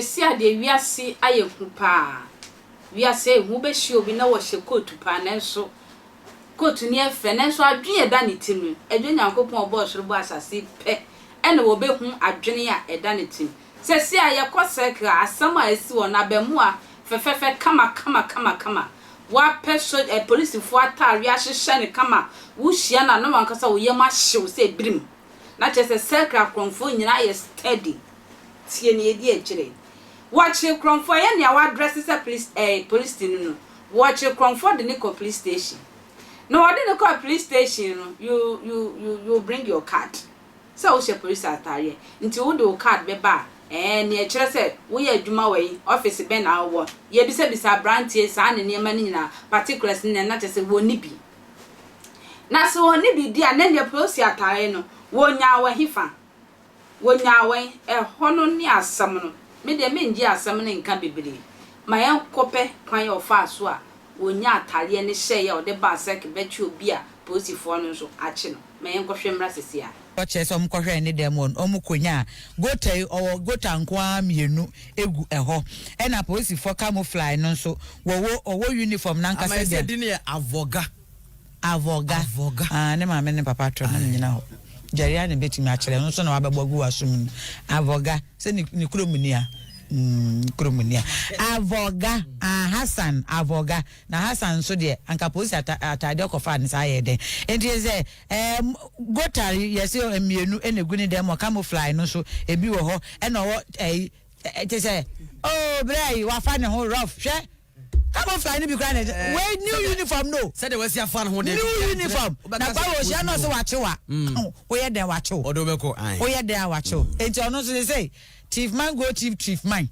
Seesei a deɛ wiase ayɛ hu paa. Wiase ayɛ hu, wobɛhyia obi na ɔhyɛ kootu paa nanso kootu no yɛ fɛ nanso adwene a ɛda ne tirim no, Agya Nyankopɔn a ɔbɔɔ soro bɔɔ asase yi pɛ na ɔbɛhu adwene a ɛda ne tirim. Seesei a yɛkɔ circle a, asɛm a asi hɔ no, abaamua fɛfɛɛfɛ kama kama kama kama, wapɛ so eh, polisifoɔ ataareɛ ahyehyɛ no kama, wohyia no a na wankasa wo yam ahye wo sɛ birim. Na kyerɛ sɛ circle akorɔmfoɔ nyinaa yɛ steady. Tie nea edi akyire. Wɔkyere korɔmfoɔ, ɛyɛ nea wadrɛse sɛ police ɛɛ polisini no. Wɔkyere korɔmfoɔ de no kɔ police station. Na wɔde no kɔɔ police station no, you you you you bring your card. Sɛ wohyɛ polisi ataareɛ, nti wode wo card bɛba a, ɛɛ nea ɛkyerɛ sɛ woyɛ adwuma wɔ yi, office bɛn na wowɔ. Yɛbisabisa aberanteɛ saa ne nneɛma no nyinaa, particulars no nyinaa, na kyerɛ sɛ wɔnni bi. Na sɛ wɔnni bi di a, na nea polisi ataareɛ no, wɔnyaa wɔ hefa? Wɔnyaa wɛn? Ɛhɔ no ne asɛm no. Me deɛ mengye asɛm no nka bebree. Ma yɛnkɔpɛ kwan a ɔfaa so a wɔnyaa atareɛ no hyɛeɛ a ɔde baa sɛ bɛkye obi a polisifoɔ no nso akye no. Ma yɛnkɔhwɛ mmra seesei ara. Ɔkyerɛ sɛ wɔkɔhwɛɛ ne dɛm hɔ no, wɔkɔnyaa gota yi, ɔwɔ gota nko ara mmienu gu ɛhɔ. Ɛna apolisifoɔ camouflage no nso, wɔwɔ ɔwɔ uniform no Ama ankasa ɛsɛ deɛ. din no yɛ Avɔga. Avɔga. Avɔga. Ah, ne maame ne papa to na menyina hɔ. Gyɛre a na ebetumi akyerɛ, ɛno nso na wabɛbɔ agu w'asom no. Avɔga, sɛ ne ne kurom ni a. Mm, ne kurom ni a. Avɔga, ah, Hassan Avɔga. Na Hassan nso deɛ, anka polisi ata ataadeɛ ɔkɔfaa no saa yɛ dɛn? Enti sɛ ɛɛ gota yɛsɛ mmienu na egu ne dɛm hɔ, camouflage no nso ebi wɔ hɔ, ɛna ɔwɔ ɛyi te sɛ oh, berɛ yi wafa ne ho rough hwɛ. Camouflage no bi koraa na ɛsɛ. Eh, Wei new sɛdeɛ- uniform no. Sɛdeɛ wasi afa ne ho deɛ. New uniform. Wobɛka Na sɛ kwa wɔ hyia na ɔsɛ wakye wa. Woyɛ dɛn wakye wo. Ɔde wobɛkɔ ae. Woyɛ dɛn a wakye wo. Enti ɔno nso sɛ sɛ chief man go chief chief man.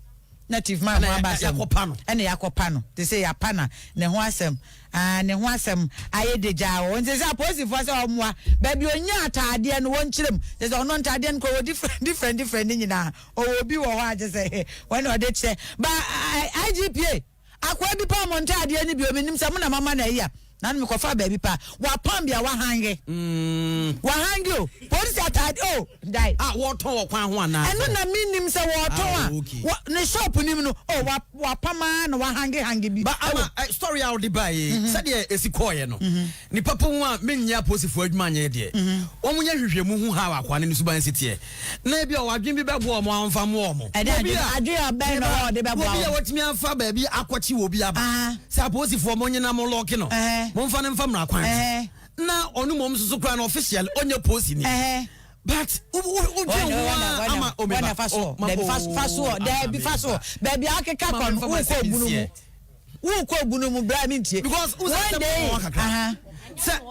Na chief man ho Ɛna aba ya- asɛm. yakɔpa no. Ɛna yakɔpa no. Te sɛ yapa na ne ho asɛm. Ah, ne ho asɛm ayɛ degyaa wɔ hɔ. Nti sɛ apolisifoɔ sɛ ɔmmoa baabi ɔnya ataadeɛ no wɔnkyerɛ mu. Kyerɛ sɛ ɔno ntaadeɛ no kɔ wɔ different different different ne nyinaa. Ɔwɔ obi wɔ hɔ a kyerɛ sɛ wɔn na ɔde kyerɛ. Ba IGPA akoa bi pam ntaadeɛ no bi o menim sɛ mo na mama no ayi a na no mekɔfa baabi pa wapam bi a wahange. Wahange o polisi ataade o dae. A wɔtɔn wɔ kwan ho anaa? Ɛno na menim sɛ wɔtɔn Ah, a okay. wɔ ne shop nim no o wa wapam ara na wahange hange bi. Ba ama eh, story a wode baeɛ yi sɛdeɛ ɛsi kɔɔeɛ no nipa pɔn a menyɛ apolisifoɔ adwuma nyɛ deɛ wɔn nyɛ nhwehwɛmu hu how akoa no ne suban si teɛ na ebi a ɔwɔ adwene bi bɛboa wɔn a wɔmfa mmoa wɔn. Ɛde Obi adwene a- adwene a bɛn na ɔwɔ ɔde bɛboa obi a wɔn. watumi afa baabi akɔkye wɔ obi aba Ah. sɛ apolisifoɔ mo nyina mo lɔɔke no Ɛhɛ. momfa no mfa mmara kwan so Ɛhɛ. na ɔno mmom nso so koraa no official ɔnyɛ polisini Ɛhɛ. but wodwen ho a ama omeba wɔna fa soɔ dabi fa soɔ dabi fa soɔ baabi a akeka kɔ no wokɔ obunu mu wokɔ obunu mu bra mi ntie because wo sɛ one sɛ day mo kakra aha sɛ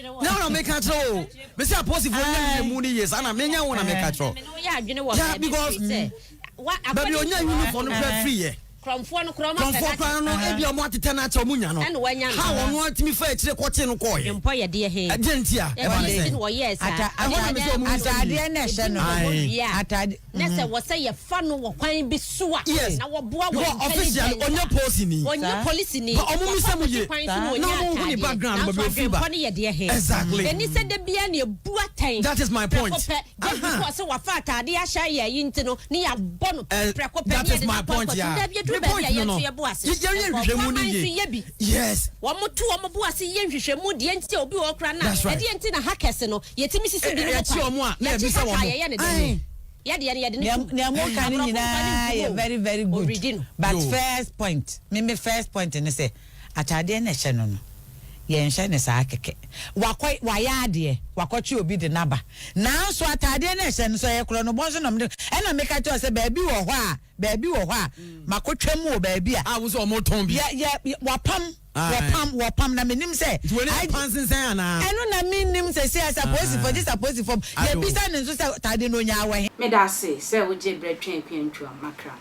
na wɔn na meka kyerɛ o mesi apolisifoɔ nyɛ nhwehwɛmu no yie saa na menya wo na meka kyerɛ Yeah, because baabi onya uniform no kura firi yɛ Krɔmfoɔ no korɔ ɔmo Krɔmfoɔ koraa no ebi a ɔmo atetɛ no akyɛ ɔmo nya no Ɛna wanya no. ha ɔno atumi fa akyire kɔkye no kɔɔyɛ Mpɔ yɛ deɛ he. ɛdeɛ nti a ɛba ne Ɛdeɛ nti sɛn na wɔyɛɛ saa. Ata Ɛhɔ na mese ɔmo nsa ataadeɛ yie. na ɛhyɛ no Aye. Wie a, ataade na sɛ wɔsɛ yɛfa no wɔ kwan bi so a, Yes. na wɔboa wɔ Because officially intelligence ɔnyɛ a, polisini. ɔnyɛ Saa. polisini. But ɔmo mmisa mu yie. Kwan so na Na ɔnya ɔmo nhu ne ataadeɛ. background, Nanso baabi ofiri ba. adwempɔ no yɛ deɛ he. Exactly. Ɛni sɛ da biara na ebu atɛn. That is my point. Prɛko pɛ, just Aha. because sɛ wafa ataadeɛ ahyɛ ayɛ ayi nti no, ne yɛabɔ no Eh, prɛko pɛ, that ne is yɛde my no akɔ point, akɔto. yeah. Dabi, ɛduru Me baabi a point yɛn no nso no. yɛbo ase. Yɛ- yɛnyɛ Nkurɔfoɔ nhwehwɛmu no aman nso yie. yɛ bi. Yes. Wɔn to wɔn bo ase yɛ nhwehwɛmu deɛ nti a obi wɔ hɔ koraa na That's right. ɛdeɛ nti na hackers no yɛtumi sisi Eh, binom eh, yɛkye kwan. wɔn a, na Yɛkye yɛbisa hacker a wɔn. yɛyɛ ne dɛn? Aye. Yɛ deɛ no yɛde no Nea tum. nea mo ka no Aborɔfo mfa nyinaa no yɛ ntum o. very very good Ɔredi no. but Yo. first point me me first point ne sɛ ataadeɛ na ɛhyɛ no no yɛnhyɛ ne saa kɛkɛ wakɔ wayɛ adeɛ wakɔkye obi de naba nanso ataadeɛ na ɛhyɛ no so ɛyɛ korɔ no bɔ nso na ɔmo de ɛna meka kyerɛ sɛ baabi wɔ hɔ a baabi wɔ hɔ a makɔtwa mu wɔ baabi a a wo sɛ ɔmo tɔn bi yɛ yɛ wapam Aye. wɔpam wɔpam na menim sɛ nti wei ne IG pan sensɛn anaa ɛno na menim sɛ sɛ sɛ apolisifoɔ gye sɛ apolisifoɔ Ado. yɛbisa ne nso sɛ taade no onyaa wɔ he. Meda ase sɛ wogyee berɛ twɛn Akua Ntua Makra.